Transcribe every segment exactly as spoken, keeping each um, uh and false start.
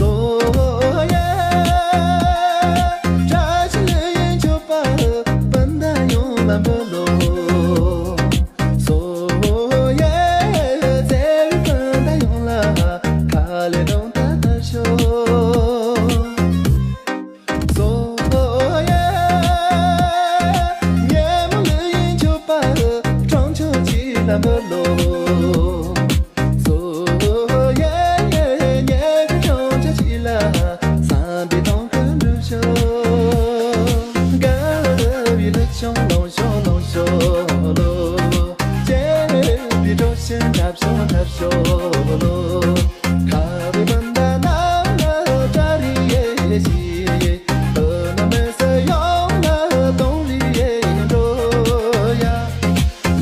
བསོད་ཡ། བཀྲ་ཤིས་ལེགས་མཆོད་པ། སྤུན་ཟླ་ཡོངས་ལ་འབུལ་ལོ། བསོད་ཡ། བརྩེ་བའི་སྤུན་ཟླ་ཡོངས་ལ། ཁ་ལས་དྲང་ཐག་ཐག་ཤོག་བསོད་ཡ། ཉིན་མོ་ལེགས་མཆོད་པ། བྲང་ཆོག་གཅིག་ལ་འབུལ་ལོ། བསོད་ཡ། ཉེ་གི་བྲང་ཆོག་གཅིག་ལ། བསམ་པའི་དོན་ཀུན་འགྲུབ་ཤོག་དགའ་བའི་ལུག་ཆུང་ལོངས་ཤོག་ལོངས་ཤོག་ལོ། སྐྱེས་པའི་གྲོགས་ཤིག་འཁྲབ་ཤོག་འཁྲབ་ཤོག་ལོ། ཁ་བའི་སྤུན་ཟླ་རྣམས་ལ་བཀྲ་རེ་ཡེ་ཤེས་ཡེ། བོད་ནང་མི་སེར་ཡོངས་ལ་གདོང་རེ་ཡེ་འགྲོ་ཡ།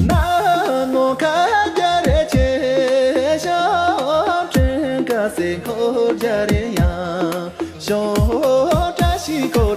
ན་མོ་ཁ་རྒྱ་རེ་ཆེ་ཤོག་དྲན་ཁ་སེ་འཁོར་རྒྱ་རེ་ཡང་ཤོག་བཀྲ་ཤིས་འཁོར།